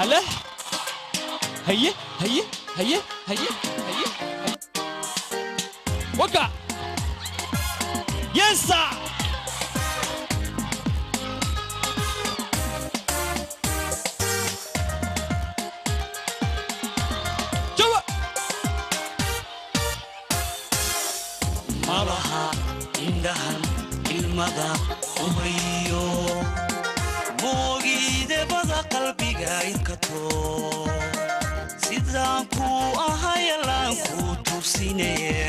Halah haye haye haye haye haye waka yesa jawa malaha indahan ilmada ubayo moogidebada qalbiga irkato sidaan ku ahayalaan ku tusinaye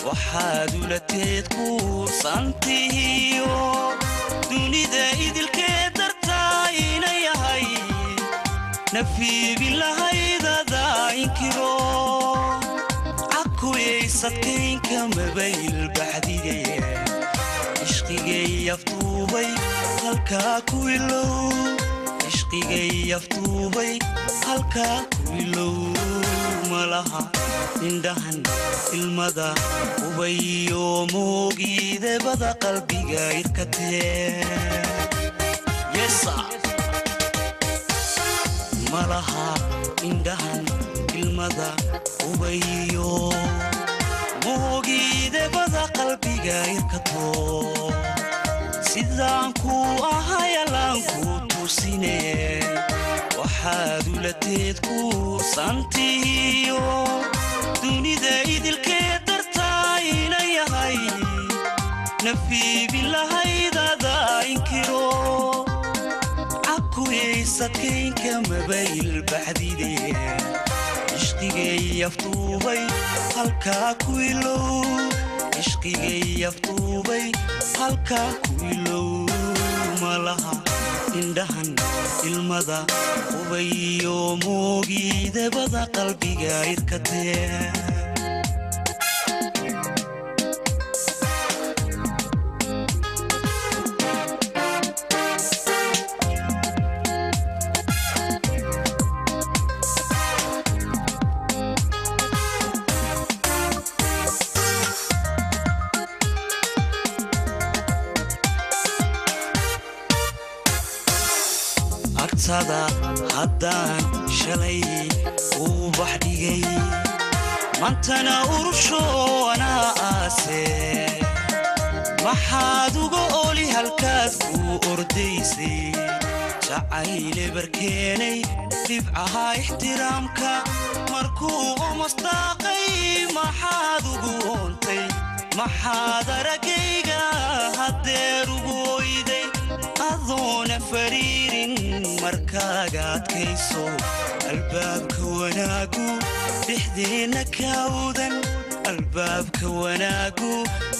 waxaad ulateed kuursantihiyo dunida idilkee dartaa ina yahay nafiibilahaydada inkiro cakuyaysadkaynka mabayl baxdige ishqigay aftuubay halkaa ku ilow ishqigay aftuubay halkaa ku ilow malaha indhahan ilmada ubayo moogidebada qalbiga irkatee yesa malaha indhahan ilmada ubayo moogidebada qalbiga irkato sidaan ku ahayalaan ku tusine waxaad ulateed kuursantihiyo dunida idilkee dartaa ina yahay nafiibilahaydada inkiro cakuyaysadkaynka mabayl baxdide ishqigay aftuubay halkaa ku ilow ishqigay aftuubay halkaa ku ilow malaha indhahan ilmada ubayo moogidebada qalbiga irkatee agtada haddaan shalay ubax dhigay maantana urusho anaa aase maxaad uga oli halkaad ku ordaysay jacayle barkeenay dhibcaha ixtiraamka markuu omastaaqay maxaad ugu oontay maxaad aragayga haddeer ugu oyday adoona fariirin markaaga adkayso albaabka wanaagu dhexdeenna ka awdan albaabka wanaagu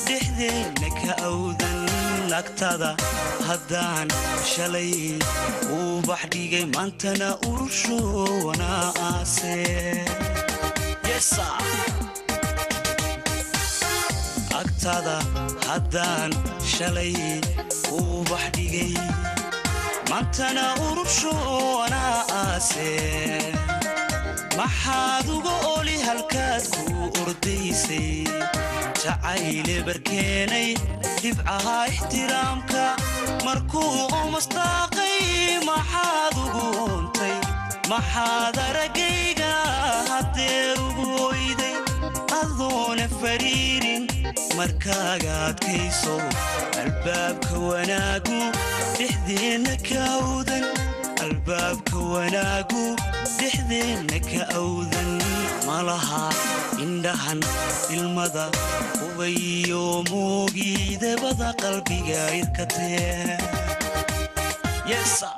dhexdeenna ka awdan agtada haddaan shalay ubax dhigay maantana urusho wanaa aase yesa agtada haddaan shalay ubax dhigay maantana urusho anaa aase maxaad uga oli halkaad ku ordaysay jacayle barkeenay dhibcaha ixtiraamka markuu omastaaqay maxaad ugu oontay maxaad aragayga haddeer ugu oyday adoona fariirin markaaga adkayso albaabka wanaagu dhexdeenna ka awdan albaabka wanaagu dhexdeenna ka awdan malaha indhahan ilmada ubayo moogidebada qalbiga irkatee yesa.